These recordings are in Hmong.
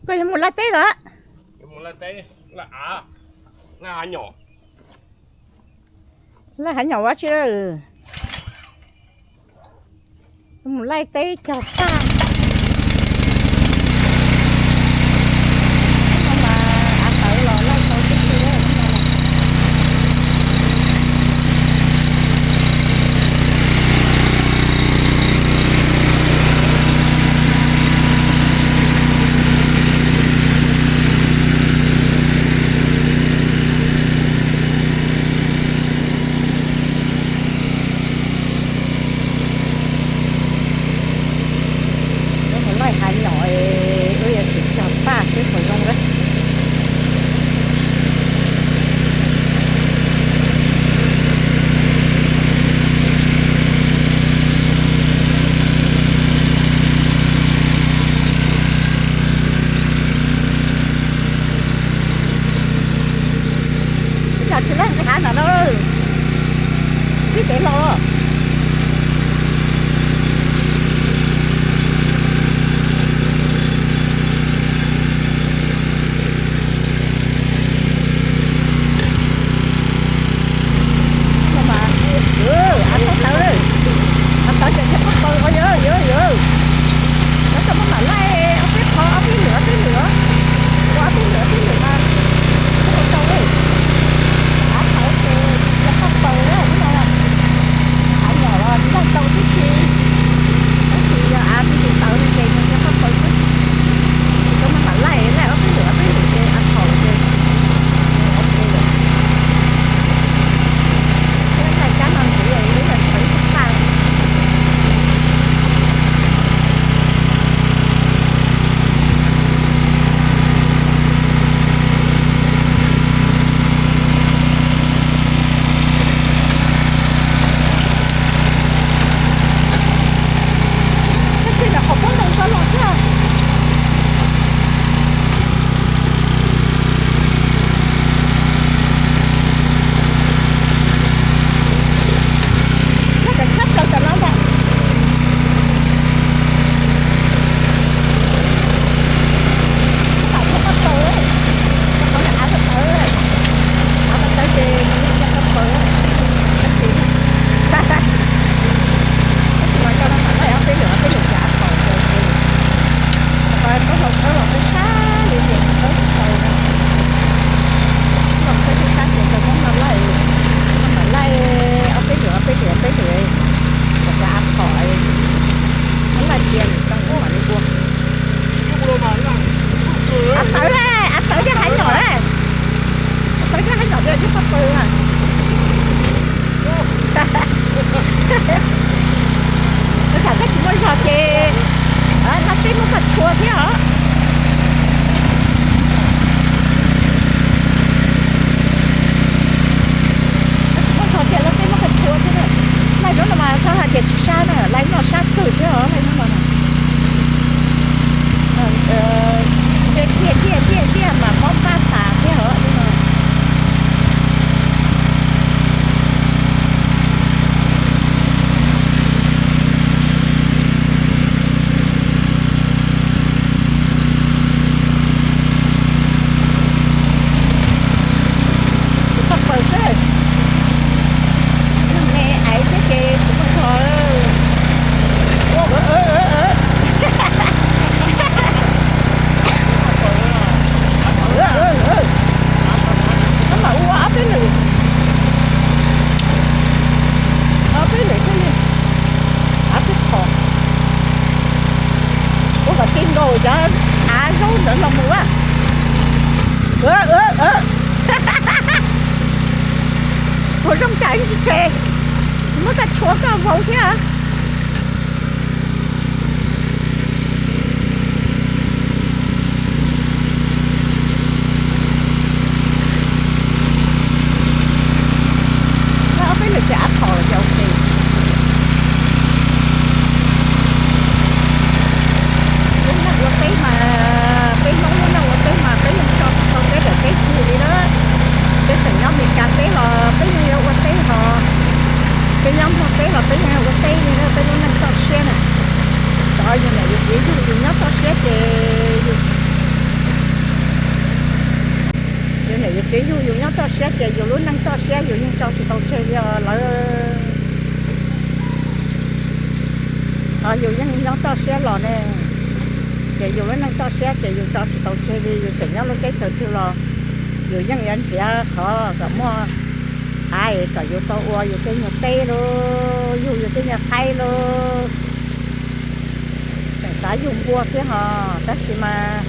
Koj yuav mus laij teb los? Laij hav nyom ua tsi? Mus laij teb cog tag. Av tawv los laij tau tib si. Mus laij hav nyom, wb yuav tsum cog paj xwb puas zoo lawm. Ib yam tsis laij nqis hav ntawm no, sib pem hlo. Av tawv tawv, av tawv ces thiaj pab paws os yawg, yawg, yawg. Cov tau maj mam laij ob peb qho, ob peb lwm, ob peb lwm, ua ob peb lwm, ob peb lwm mas thiaj tau. Av tawv ces thiaj pab paws na, av nyom los laij tau tib si. Tab sis yog av tsis tawv li ces nws thiaj pab paws xwb. Cov maj mam laij, laij ob peb lwm, ob peb lwm ces av thaum ces ok lawm. Thiab laij kab no ntxiv, ib yam thaum ib tug paj. Tab sis ntawm qhov pob ntoo tso los thiab. Nyob cov tshab plaws tom no ntag. Tab tom tshab paj paws, qhov av tawv, av tawv ces nws yeej tshab paj paws. Tab sis, tab sis mas coj maj mam laij ob peb lwm, ob peb lwm ces av thaum ces, qhov tawb hlau tawb los peb sab li ces tawb tsis tau na. Los tawb tsis sab ces tau maj mam laij, maj mam laij ob peb lwm, ob peb lwm, ob peb lwm, kom cov av thaum, maj laij tias nws tau mam li ua. Av tawv, av tawv thiaj hav nyom, av tawv thiaj hav nyom thiaj pab paws na. Koj tham koj tsis muaj zog ces no peb muab koj tshua thiab os. Koj tsis muaj zog ces no peb muab koj tshua thiab. Laij hnub no mas txhob hais tias tsis sab na, laij hnub no sab kawg thiab os, laij hnub no. Tiaj tiaj tiaj tiaj mas mob npaj tas thiab os. Tshab plaws xwb. Me aiv thiab ces kuv muaj zog. Maj mam ua ob peb lwm, ob peb lwm thiaj li, ob peb qho. Ua kom tij nkaus cov av zaub ntawd los mus a. Ua zoo cas ib tsis tseg, muab koj tshua koj vau thiab. Ob peb lwm ces av thaum ces ok. Lub neej ua teb mas, peb Hmoob lub neej ua teb mas peb yeej tso tau peb daim teb twg li na. Peb tseem nyob Meskas teb los peb yeej yuav ua teb hos, peb nyob Nplog teb los peb yeej yuav ua teb li. Ces yus lub neej toj siab yus yeej tso tsis tau tseg li os lawv. Yus yeej nyob toj siab los ne, ces yus lub neej toj siab ces yus tso tsis tau tseg li, yus tseem nyob lub teb chaws twg los yus yeej yuav nrhiav qhov kom muaj av kom yus tau ua yus tej nyuag teb lauj, yug yus tej nyuag qaib lauj. Tseem xav yug npua thiab hos, tab sis mas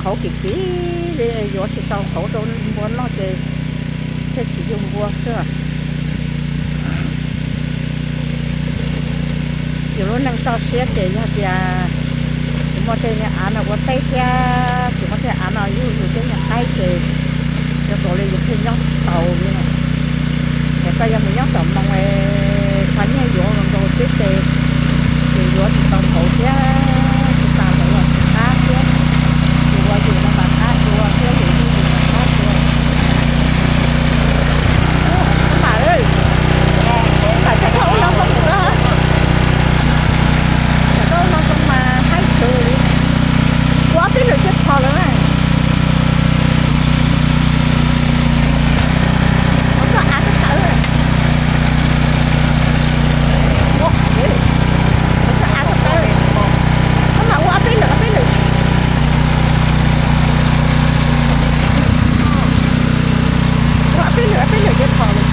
qhauv kim kim li yuav tsis tau qhauv rau npua noj ces thiaj tsis yug npua xwb. Yus lub neej toj siab ces yog tias tsis muaj tej niag av no ua teb thiab tsis muaj tej av no yug yus tej niag qaib ces yog tau li yus thiaj nyob tau li no. Ces koj yog mus nyob tom moos es kho nyiaj yuav nkaus xwb ces yus yuav tsis tau npaum thiab, tsis tas ntawd los tsis qab thiab. Yus ua yus no mas qab dua thiab, yus yug yus mas qab dua. Mam, mam cov koj ua no zoo, cov koj ua no zoo mas haib tshwv li. Ua ob peb lwm thiaj phom lawm. Ua koj av tawv tawv. Ua koj av tawv tawv. Koj mam ua ob peb lwm, ob peb lwm. Ua ob peb lwm, ob peb lwm thiaj phom lawm.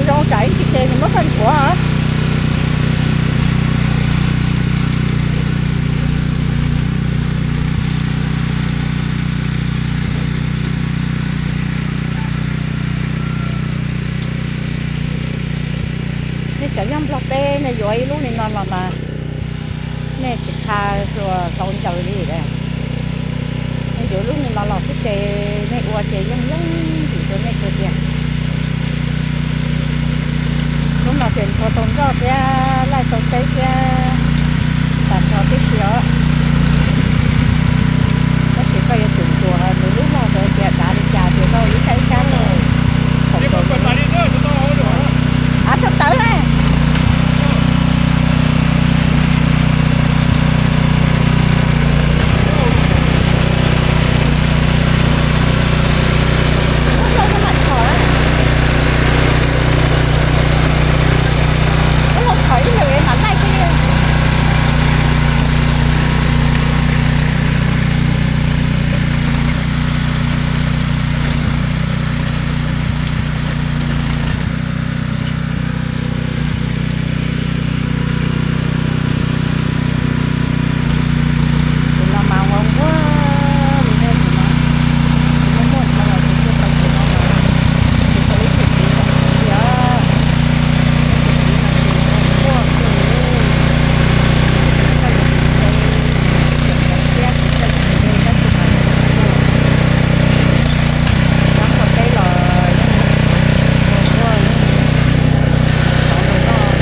Zoo tsam ib ntsis ces nws muab koj nthuav. Nej cov nyob Nplog teb nej yuav ib lub li no los mas nej tsis qha hluas tau ncaws li lawm. Nej yuav lub li no los xwb ces nej ua ces yeej yooj yim rau nej kawg tiag. Lub no ces nthuav tau nroj thiab laij tau teb thiab tag nrho tib si os. Tab sis koj yuav tsum nthuav nws lub log ntawd tias dav li cas ces koj ib sab ib sab los. Av tawv tawv na. Tus no mas ua nquag li nej tus no, tus muaj muaj ntau los tus tuaj tau tus no mas tus tau ib tug txiv no tus txiv os, tus txiv no tus ua nquag kawg li, tsis txawj yuav tus ntse, tsis txawj yuav tus ntse tab sis mas ua nquag, nyob nram teb los yeej ua nquag, yeej rov tus noj,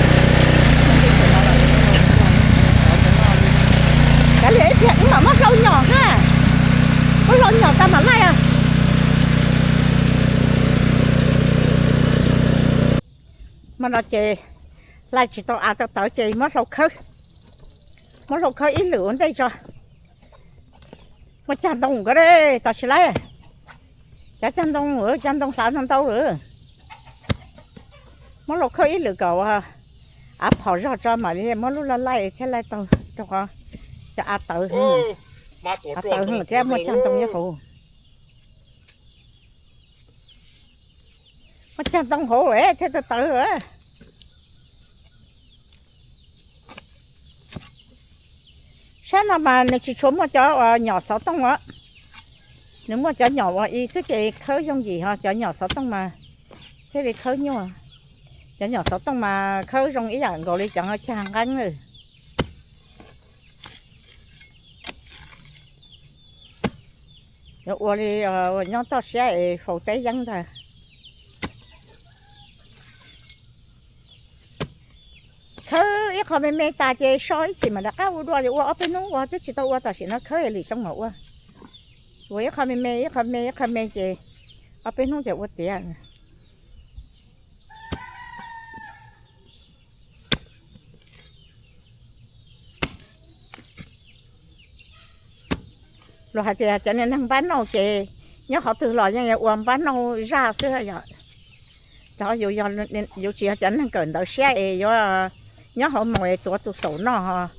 nyob teb chaws no los yeej ua nquag, yeej rov tus noj li. Kav liam ib pliag wb mam muab hlau nyom na, muab hlau nyom tas mam laij. Hmo no ces Laij tsis tau av tau tawv ces muab hlau khawb, muab hlau khawb ib lwm ua ntej tso. Muaj cag ntoo nkawd, tam sim lawm, cov cag ntoo, cag ntoo hlav ntau ntau lawm. Muab hlau khawb ib lwm kom av phom zog tso mam li muab lub laij laij thiab laij tau rau qhov cov av tawv, av tawv thiab muaj cag ntoo nyob hauv. Muaj cag ntoo hauv thiab tawv tawv. Sab no mas nws tsis tshua muaj cov uas nyom xov tooj os. Nws muaj cov nyom uas ib xwb ces khawb yooj yim, ho cov nyom xov tooj mas thiaj li khawb nyuaj. Cov nyom xov tooj mas khawb zoo ib yam nkaus li cov cag nqeeb lawm. Yuav ua li nyob toj siab es faus teb yeeb ntag. Khawb ib qho me me tas ces so ib chim mam rov qab ua dua, yuav ua ob peb hnub ua twb tsis tau ua, tam sim no khawb lim xyoo mam ua. Ua ib qho me me, ib qho me, ib qho me ces ob peb hnub ces ua tiav. Luag hais tias cov niag neeg npab nauj ces nyob qhov twg los yeej yuav ua npab nauj zaj xwb yom. Cov yus, yus tsis yog cov neeg kawm ntawv siab es yuav nyob hauv moos es tuav tus xaum noj,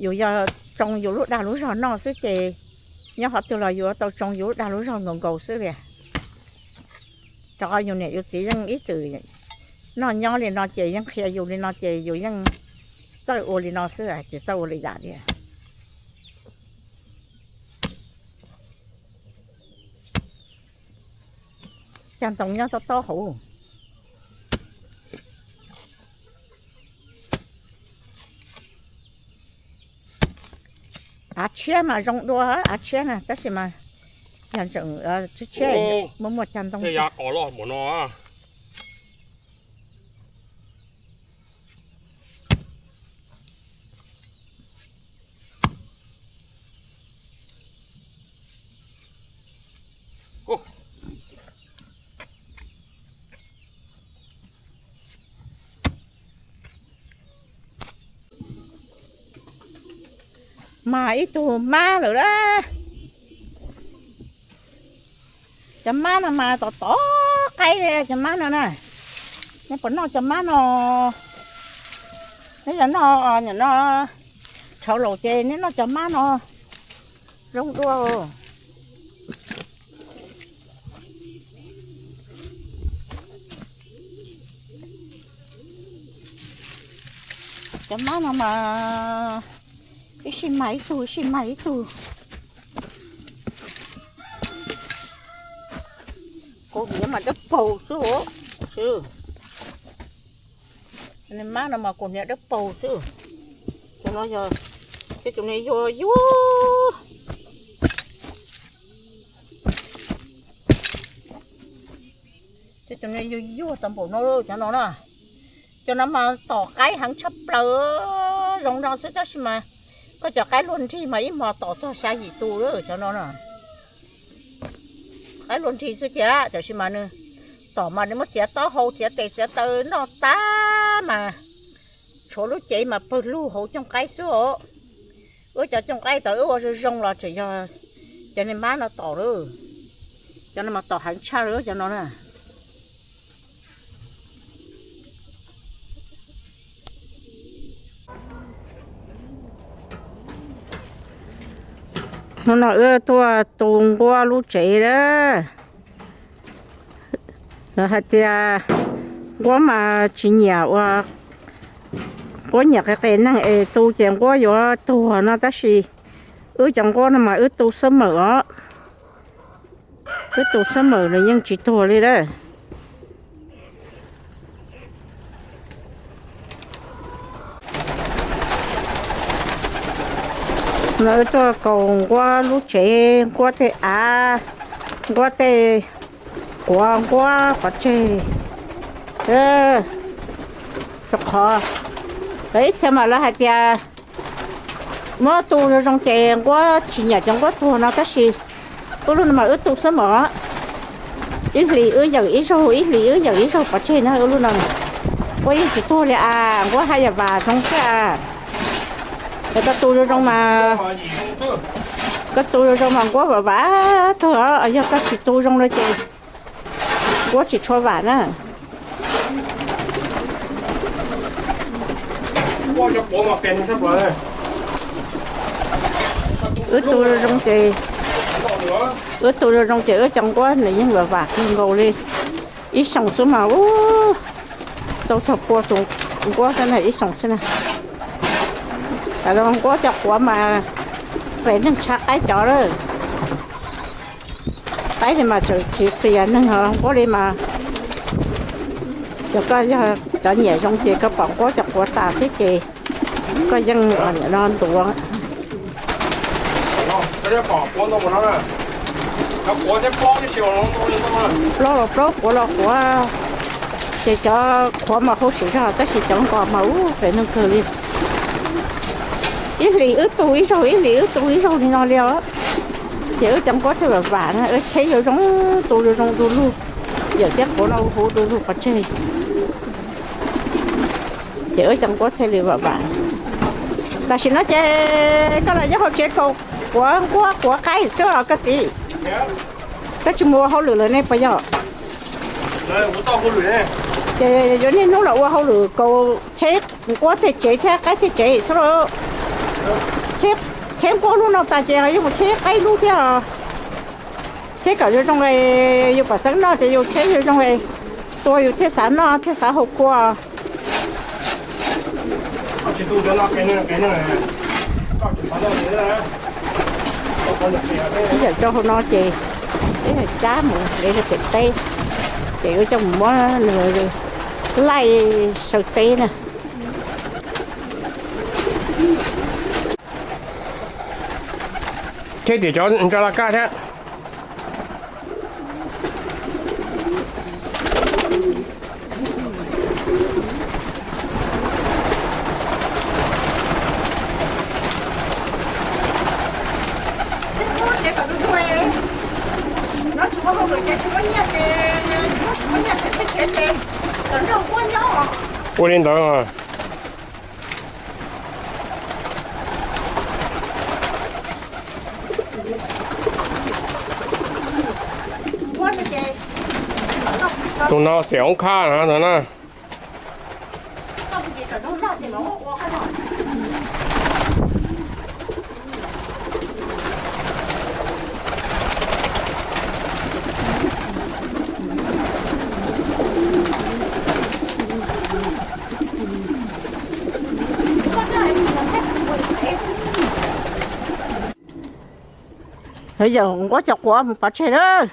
yus yog tsoo yus lub dag lub zog noj xwb ces nyob qhov twg los yuav tau tsoo yus lub dag lub zog nkaus nkaus xwb li. Rau qhov yus niam yus txiv yeej ib txwm noj nyob li no ces yeej qhia yus li no ces yus yeej txawj ua li no xwb, tsis txawj ua li yam li. Cag ntoo nyob tob tob hauv. Av tshiab mas zoo dua, av tshiab na, tab sis mas yog ntseem tshiab tshiab, muaj muaj cag ntoo. Mas ib tug mab lawm a. Cov mab no mas tom tom qaib li cov mab no na. Neb puas noj cov mab no? Neb yog noj, nim no tshauv laus ces neb noj cov mab no zoo dua. Cov mab no mas ib sij mag ib tug, ib sij mag ib tug. Kaus hniav mas dawb paug xwb. Mab no mas kaus hniav dawb paug xwb. Tus no yog, ces tus no yuag yuag. Ces tus no yuag yuag tau npaum no, cov no na. Cov no mas tom qaib heev tshaj plaws, zoo no xwb tab sis mas koj cov qaib luag nrig mas ib hmo tom txog xya yim tus lawm cov no na. Qaib luag nrig xwb tiag, tab sis mas nws tom mas nws muab txiav taub hau txiav tes txiav taw noj tag mas tshuav lub cev mas pawg lug hauv cooj qaib xwb os. Wb cov cooj qaib tau wb ua zoo zoo los tseem yog cov niag mab no tom lawm. Cov no mas tom heev tshaj lawm cov no na. Hnub no wb tuaj tu nquab lub tsev lawm. Lawv hais tias nquab mas tsis nyiam ua, nquab nyiam qis qis neeg es tu ces nquab yuav tuag no tab sis wb cov nquab no mas wb tu xab mawm os. Wb tu xab mawm nws yeej tsis tuag li lawm. No wb tuaj kaus nquab lub tsev, nquab tej av, nquab tej quav, nquab pov tseg. Rau qhov lawv ib txhia mas lawv hais tias muab tu zoo zoo ces nquab tsis nyiam cov nquab tuag no tab sis wb lub no mas wb tu xab mawm. Ib hlis wb yawm ib zaug, ib hlis wb yawm ib zaug pov tseg na wb lub no. Nquab yeej tsis tuag li as, nquab haj yam vam zoo xwb as. Koj tu zoo zoo mas, koj tu zoo zoo mas nquab vam vam tuag, yog koj tsis tu zoo no ces nquab tsis tshua vam na. Wb tu zoo zoo ces, wb tu zoo zoo ces wb cov nquab nws yeej vam vam kawg nkaus li. Ib xyoos xwb mas ub, tau txog pua tus nquab xwb na, ib xyoos xwb na. Nquab cov quav mas pem neeg tshav qaib cov lawm. Qaib li mas tseem tsis qias neeg, nquab li mas, yog koj yog cov nyiam zoo ces koj pom nquab cov quav tas xwb ces koj yeej no ntuav. Plaub los plaub, quav los quav, ces cov qhuav mas huv si zog tab sis cov nquab mas ub pem neeg kawg li. Ib hlis wb tu ib zaug, ib hlis wb tu ib zaug li no li os. Ces wb cov nquab thiaj vam vam na, wb cheb zoo zoo, tu zoo zoo du lug, yawm thiab quav no huv du lug pov tseg. Ces wb cov nquab thiaj li vam vam. Tam sim no ces koj los nyob hauv tsev kaus quav nquab quav qaib xwb los koj txiv? Koj tsis mus ua hauj lwm lawm ne puas yog? Ces yuav niaj hnub los ua hauj lwm kaus cheb nquab tej tsev thiab qaib tej tsev xwb lauj. Cheb nquab lub no tas ces yeej mus cheb qaib lub thiab os. Cheb kom zoo zoo, yus pom xeeb noj ces yus cheb zoo zoo, tua yus thiaj xav noj thiaj xav haus kua. Ib yam rau hauv no ces ib yam cab mus de rau pem teb, ces wb coj mus muab nws laij saw teb na. Cheb tias cov ntsa laj kaj thiab. Ua li ntawd. Tus no xiam oob khab no na. Yog nquab cov quav mus pov tseg lawm.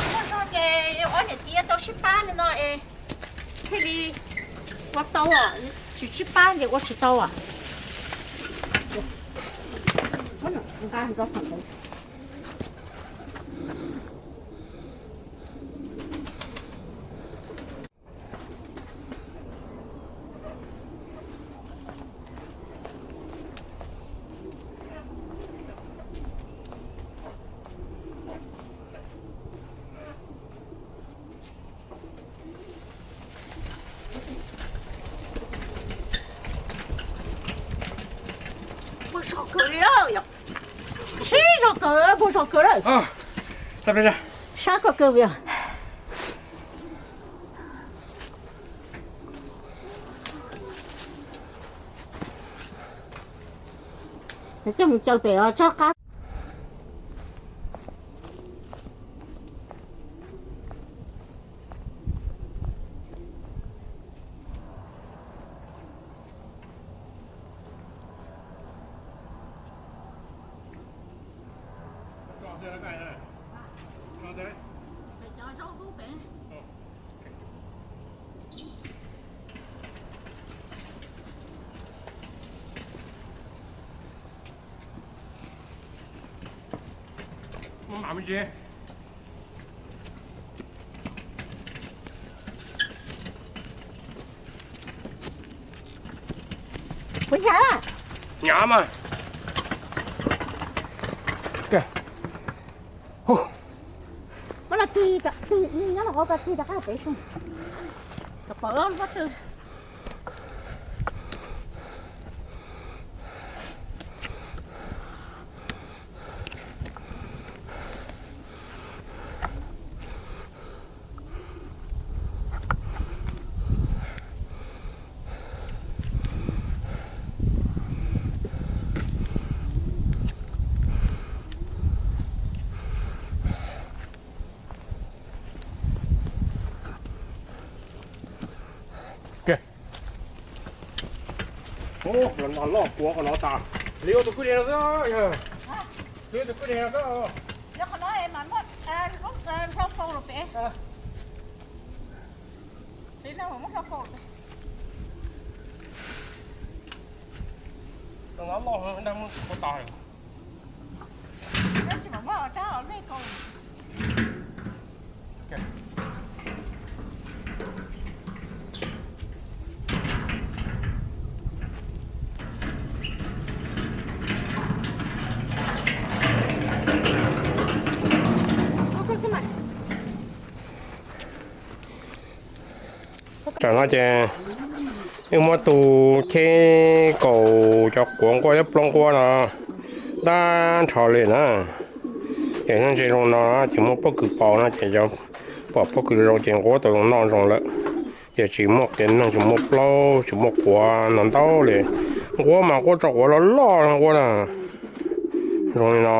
Muaj zog ces ob niam txiv tau sib pab li no es thiaj li ua tau, tsis sib pab ces ua tsis tau. Puag zog kawg li, sib zog kawg, puag zog kawg lawm. Sab koj kawg yog. Coj mus caw pem tsob qab. Puas hnyav? Hnyav mas. Muab los tig, tig nyob rau hauv ko tig rov qab pem xwb. Kom pom pob tw. Los no loj puav qhov no tas. Liv tus kwj deg no xwb, liv tus kwj deg no xwb. Qhov no mas muab hlau faus los pem. Liv no muab hlau faus los pem. Los no loj dag muab ua tas lawm. Tsis mam muab rab los lej kaus. Tam no ces wb muab tus cheb kaus cov quav nquab thiab plaub nquab no tag nrho li na. Ces ntshe zoo no ces muaj pob kws pos no ces pom pob kws zoo ces nquab tau zoo noj zoo lawm. Ces tsis muaj qias neeg, tsis muaj plaub, tsis muaj quav no ntau li. Nquab mas nquab tso quav loj loj nquab na. Zoo li no.